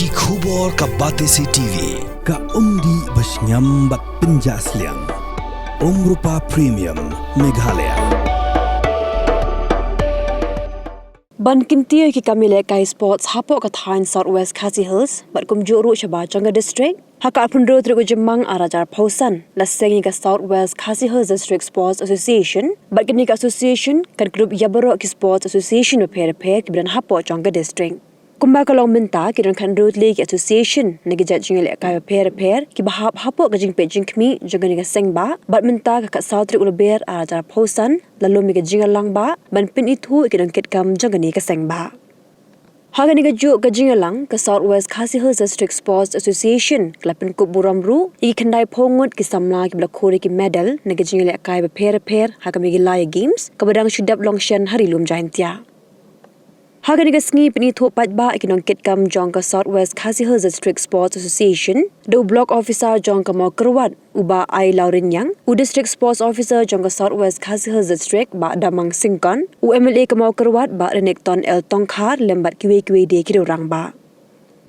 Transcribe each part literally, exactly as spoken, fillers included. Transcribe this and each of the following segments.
Ki khubor ka Batesi T V, ka umdih ba shngiam bad pynjah sliang. Umrupa Premium, Meghalaya. Ban kyntiew ïa ki kam ïalehkai sports hapoh ka thaiñ South West Khasi Hills bad kumjuh ruh shabar jong ka district, ha ka arphew hynriew tarik u Jymmang arhajar arphew san, la seng ïa ka South West Khasi Hills District Sports Association, bad kane ka association kan kdup ïa baroh ki sports association bapher bapher kiba don hapoh jong ka district. Kumba ka long mynta, ki don khathynriew tylli ki association na ki jait jingïalehkai bapher bapher kiba hap hapoh ka jingpeit jingkhmih jong kane ka seng bah, bad mynta ka khatsaw tarik u Lber arhajar arphew san, la lum ïa ka jingïalang bah ban pynithuh ïa ki nongkitkam jong kane ka seng bah. Ha kane kajuh ka jingïalang, ka South West Khasi Hills District Sports Association ka la pynkup burom ruh ïa ki khyndaiphew ngut ki samla kiba la khur ïa ki medal na ki jingïalehkai bapher bapher ha ka Meghalaya Games kaba dang shu dep long shen ha Ri Lum Jaiñtia. Ha kane ka sngi pynithuh paidbah ïa ki nongkitkam jong ka South West Khasi Hills District Sports Association da u Block Officer jong ka Mawkyrwat, u Bah I. Lawriniang, u District Sports Officer jong ka South West Khasi Hills District, Bah Damang Syngkon, u M L A ka Mawkyrwat, Bah Renikton L. Tongkhar, lem bad kiwei kiwei de ki rangbah.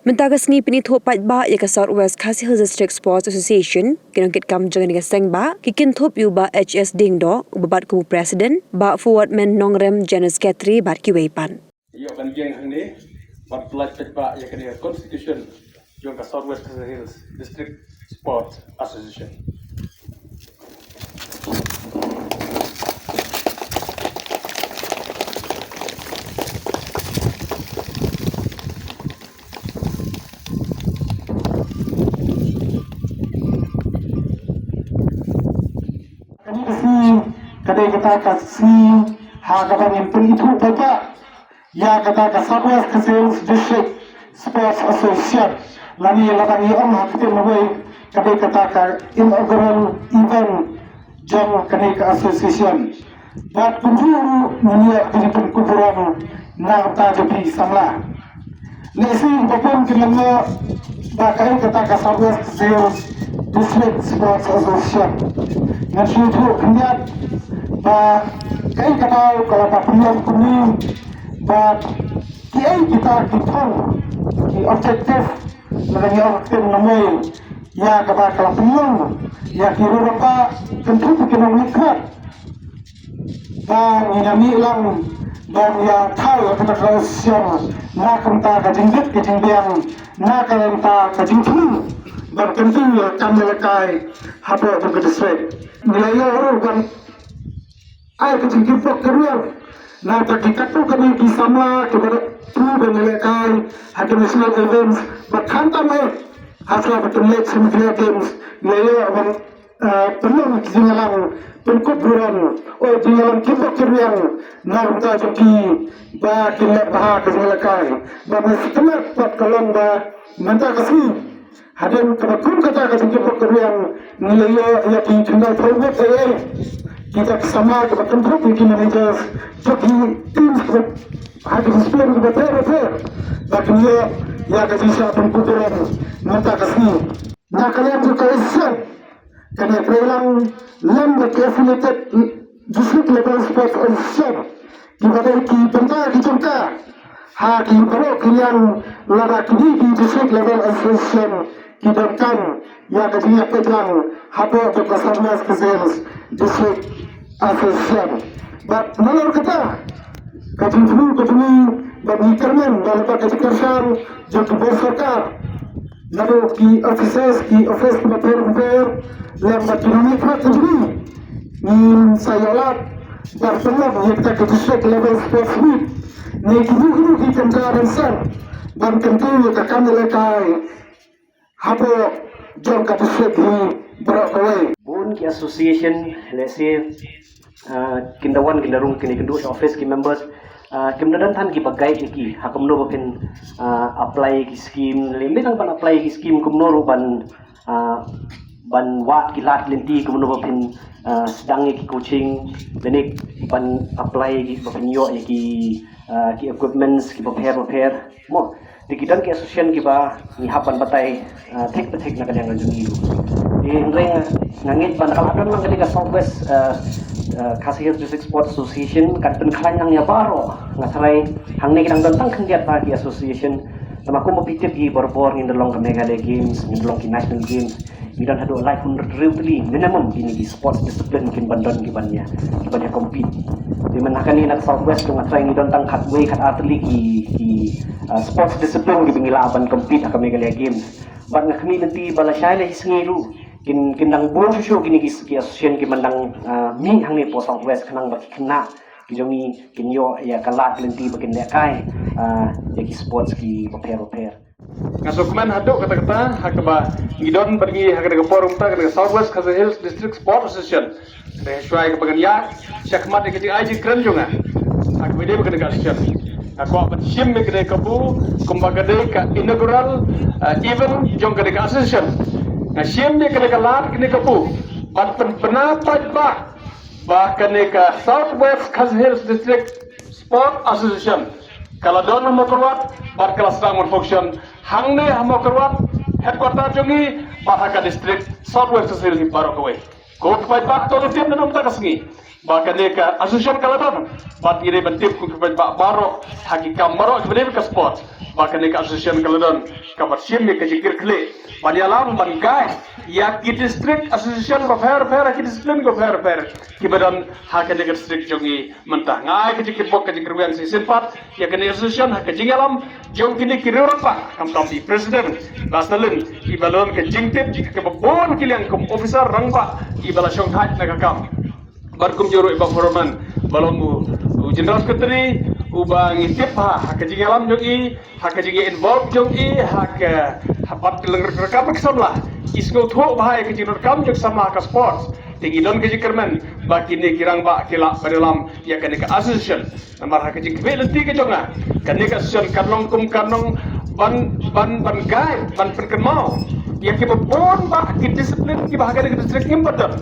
Mynta ka sngi pynithuh paidbah ïa ka South West Khasi Hills District Sports Association, ki nongkitkam jong kane ka seng bah ki kynthup ïa u Bah H S Diengdoh uba bat kum u President, Bah Forwardman Nongrem, General Secretary bad kiwei pat. Ïoh ban ïeng hangne ban pyllait paidbah ïa kane ka constitution jong ka South West Khasi Hills District Sports Association. Kane ka sngi ka dei kata ka sngi ha kaba ngin pynithuh paidbah ïa kata ka South West Khasi Hills District Sports Association, lane lada ngi ong ha ka ktien nongwei ka dei kata ka inaugural event jong kane ka association. Bad kumjuh ruh ngi ïoh ka jingpynkup burom na ka bynta jong phi samla. Lehse ba bun kin ong ba kaei kata ka South West Khasi Hills District Sports Association. Ngan shu ïathuh khyndiat ba kaei kata ka la pynlong kumne, bad kiei kita ki thong, ki objective, lada ngi ong ha ka ktien nongwei, ïa kaba ka la pynlong ïa ki rangbah, kynthup ki nongmihkhmat. Ba ngin ïa mih lang ban ïa thaw ïa kata ka seng na ka bynta ka jingbit ka jingbiang, na ka bynta ka jingthmu ban kyntiew ïa ka kam ïalehkai hapoh jong ka district. Ngi la ïoh ruh ban ai ka jingkyrpad kyrwiang na ka bynta katto katne ki samla kiba dei ban ïalehkai ha ki national events, bad khamtam eh ha sla ba kin leit sha Meghalaya Games. Ngi la ïoh ban ah, pynlong ki jingïalang pynkup burom, oh, jingïalang kyrpad kyrwiang na ka bynta jong ki ba kin leh bha ka jingïalehkai. Bad nga sngewthuh pat ka long ba mynta ka sngi, hadien kaba kum kata ka jingkyrpad kyrwiang, ngi la ïoh ïa ki khyndai phew ngut, eh, kita ki samla kiba kynthup ïa ki managers jong ki teams kiba ha ki discipline kiba pher bapher, ba kin ïoh ïa ka jingshah pynkup burom mynta ka sngi. Na ka liang jong ka association, kane ka la ïalang lem bad ki affiliated district level sports association kiba dei ki bynta ki jyngka ha ki baroh ki liang, lada kine ki district level association ki donkam ïa ka jingïapeit lang hapoh jong ka South West Khasi Hills District Association. Bad nalor kata, ka jingthmu ka jong ngi bad ngi kyrmen ba lyngba ka jingkyrshan jong ki bor sorkar, naduh ki officers, ki office kiba pher bapher, lem bad ki nongmihkhmat ka jong ngi, ngin sa ïoh lad ban pynlong ïa kata ka district level sports meet ne kino kino ki kam ka dang sdang ban kyntiew ïa ka kam ïalehkai hapoh jong ka district hi baroh kawei. Bun ki association, lehse, ah, kin da wan, kin da rung, kin ïakynduh sha office ki members, ah, kim da don than kiba guide ïa ki ha kumno ba phin, ah, apply ïa ki scheme, lane ym dei tang ban apply ïa ki scheme, kumno ruh ban, ah, ban wad ki lad lynti, kumno ba phin, ah, sdang ïa ki coaching, lane ban apply ïa ki, ba phin ïoh ïa ki, ah, ki equipments kiba pher bapher. Mo, te ki don ki association kiba ngi hap ban batai, ah, thik pa thik na ka liang ka jong ngi. Te hynrei nga ngeit ba na ka la don lang kane ka South West, ah, ah, Khasi Hills District Sports Association kan pynkhlaiñ lang ïa baroh. Nga tharai hangne ki dang don tang khyndiat pat ki association, Namar kumba phi tip, i barabor ngin da long ka Meghalaya Games, ngin da long ki National Games, ngi don haduh laiphew hynriew tylli minimum kine ki sports discipline kin ban don ki ban ïa, ki ban ïa compete. Te mynta kane na South West nga tharai ngi don tang khatwei khatar tylli ki, ki, uh, sports discipline kiba ngi lah ban compete ha ka Meghalaya Games. Bad nga khmih lynti ba lashai la hi sngi ruh kin, kin dang bun shuh shuh kine ki, ki association ki ban dang, uh, mih hangne hapoh South West khnang ba ki khynnah ki jong ngi kin ïoh ïa ka lad lynti ba kin lehkai, ah, ïa ki sports ki bapher bapher. Nga sngewkmen haduh katta katta ha kaba ngi don bad ngi ha kane ka forum, kata ka South West Khasi Hills District Sports Association. Te shuwa kaba ngan ïa shakhmat ïa ka jingai jingkren jong nga ha kaba ïadei bad kane ka association, nga kwah ban shim ïa kane ka bu kumba ka dei ka inaugural, ah, event jong kane ka association. Nga shim ïa kane ka lad, kane ka bu ban pynbna paidbah ba kane ka South West Khasi Hills District Sport Association ka la don ha Mawkyrwat bad ka la sdang ban function hangne ha Mawkyrwat, headquarter jong ngi, bad ha ka district South West Khasi Hills baroh kawei. Ko paidbah, to ngin tip na mynta ka sngi ba kane ka association ka la don, bad ngi dei ban tip ko paidbah baroh ha ki kam baroh kiba dei ka sport, ba kane ka association ka la don kaba shim ïa ka jingkyrkhu ban ïalam ban guide ïa ki district association bapher bapher, ki discipline bapher bapher kiba don ha kane ka district jong ngi mynta. Nga ai ka jingkyrpad, ka jingkyrwiang shisien pat ïa kane ka association ha ka jingïalam jong kine ki riew rangbah, khamtam i president, Bah Stalin, iba la don ka jingtip kaba bun ki liang kum officer rangbah iba la shongthait na ka kam. Bad kumjuh ruh i Bah Foreman ba long u, u General Secretary uba ngi tip bha ha ka jingïalam jong i, ha ka jingïa involve jong i ha ka, ha bad ka lyngngoh ka kam ka samla. I sngewthuh bha ïa ka jingdonkam jong ka samla ha ka sports. Te ngi don ka jingkyrmen ba kine ki rangbah ki lah ban ïalam ïa kane ka association. Namar ha ka jingkhmih lynti ka jong nga, kane ka association kan long kum, kan long ban, ban, ban guide, ban pynkynmaw ïa kiba bun bah ki discipline kiba ha kane ka district ngim pat don.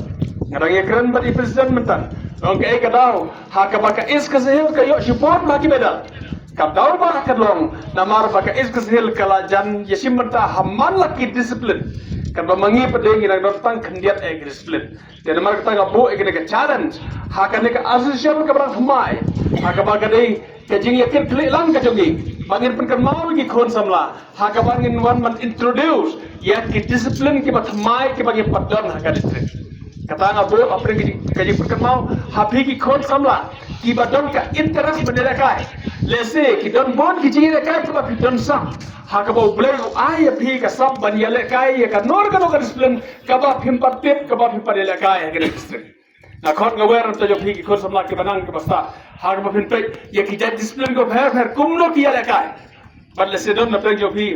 Nga dang ïakren bad i president mynta. Ong kaei ka daw ha kaba ka East Khasi Hills ka ïoh shibun bah ki medal. Ka daw bah ka long namar ba ka East Khasi Hills ka la jan ïashim bynta ha man la ki discipline. Katba ma ngi pat de ngi dang don tang khyndiat eh ki discipline. Te namar kata nga buh ïa kane ka challenge ha kane ka association kaba dang thymmai, ha kaba ka dei ka jingïakit khlieh lang ka jong ngi ba ngin pynkynmaw ïa ki khun samla, ha kaba ngin wan ban introduce ïa ki discipline kiba thymmai kiba ngim pat don ha ka district. Kata nga buh ha pdeng ka jing, ka jingpynkynmaw ha phi ki khun samla kiba don ka interest ban ïalehkai. Lehse ki don bun ki jingïalehkai kiba phi don sap, ha kaba U Blei u ai ïa phi ka sap ban ïalehkai ïa kano kano ka discipline kaba phim pat tip, kaba phim pat ïalehkai ha ka district. Nga khot nga wer na bynta jong phi ki khun samla kiba nang kiba stad, ha kaba phin peit ïa ki jait discipline kiba pher pher kumno ki ïalehkai. Bad lehse don na pdeng jong phi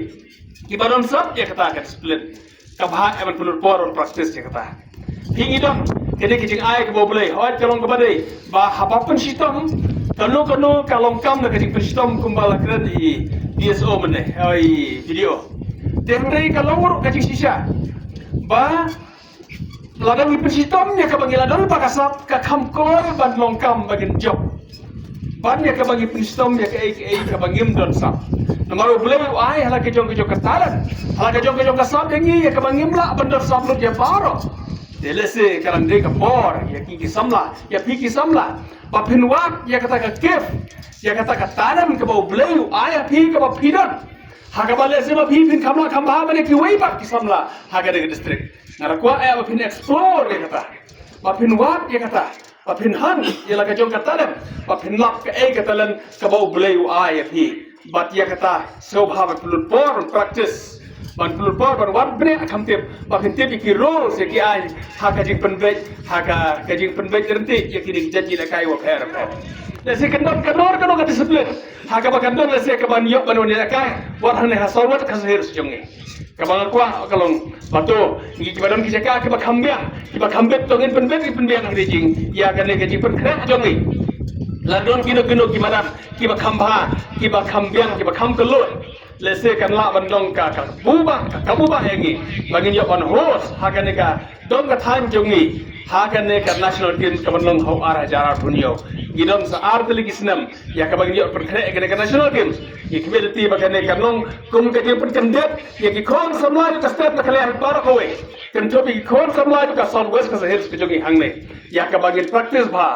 kiba don sap ïa kata ka discipline, kaba hap ban pynlut por ban practice ïa kata. Phi, ngi don kane ka jingai kaba U Blei, hooid ka long kaba dei ba haba pynshitom, kano kano ka long kam na ka jingpynshitom kumba la kren i D S O mynne, i D O. Te hynrei ka long ruh ka jingshisha ba lada ngi pynshitom ïa kaba ngi la don ba ka sap, ka kham kloi ban long kam ba ngin jop ban ïa kaba ngi pynshitom ïa kaei kaei kaba ngim don sap. Namar U Blei u ai ha la ka jong ka jong ka talent, ha la ka jong ka jong ka sap ïa ngi ïa kaba ngim lah ban don sap lut ïa baroh. Te lehse ka dang dei ka por ïa ki, ki samla, ïa phi ki samla, ba phin wad ïa kata ka gift, ïa kata ka talent kaba U Blei u ai ha phi kaba phi don, ha kaba lehse ma phi phin kham lah kham bha ban ïa kiwei pat ki samla ha kane ka district. Nga da kwah eh ba phin explore ïa kata, ba phin wad ïa kata, ba phin hunt ïa la ka jong ka talent, ba phin lap kaei ka talent kaba U Blei u ai ïa phi. Bad ïa kata sngewbha ban pynlut por ban practice, ban pynlut por ban wad bniah kham tip, ba phin tip ïa ki rules ïa ki aiñ ha ka jingpynbeit, ha ka, ka jingpynbeit ryntih ïa kine ki jait jingïalehkai bapher bapher. Lehse kan don kano kano ka discipline ha kaba kan don lehse kaban ïoh ban wan ïalehkai wat hangne ha South West Khasi Hills jong ngi. Kaba nga kwah ka long ba to ngi kiba don ki jaka kiba kham biang, kiba kham beit, to ngin pynbeit, ngin pynbiang ha kine ki jing, ïa kane ka jingpynkhreh jong ngi. La don kino kino ki madan kiba kham bha, kiba kham biang, kiba kham kylluid, lehse kan lah ban long ka, ka kabu bah, ka kabu bah ïa ngi ba ngin ïoh ban host ha kane ka dong ka thaiñ jong ngi ha kane ka National Games kaban long ha u ar hajar arphew hynñiew. Ngi don sa ar tylli ki snem ïa kaba ngin ïoh pynkhreh ïa kane ka National Games. Ngi khmih lynti ba kane kan long kum ka jingpynkyndit ïa ki khun samla jong ka state Meghalaya baroh kawei, kynthup ïa ki khun samla jong ka South West Khasi Hills ka jong ngi hangne, ïa kaba ngin practice bha.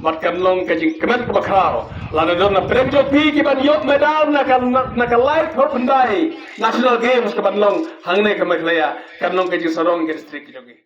Bad kan long ka jingkmen kaba khraw lada don na pdeng jong phi ki ban ïoh medal na ka, na ka laiphew khyndai National Games ka ban long hangne ha Meghalaya, kan long ka jingsarong ka district ka jong ngi.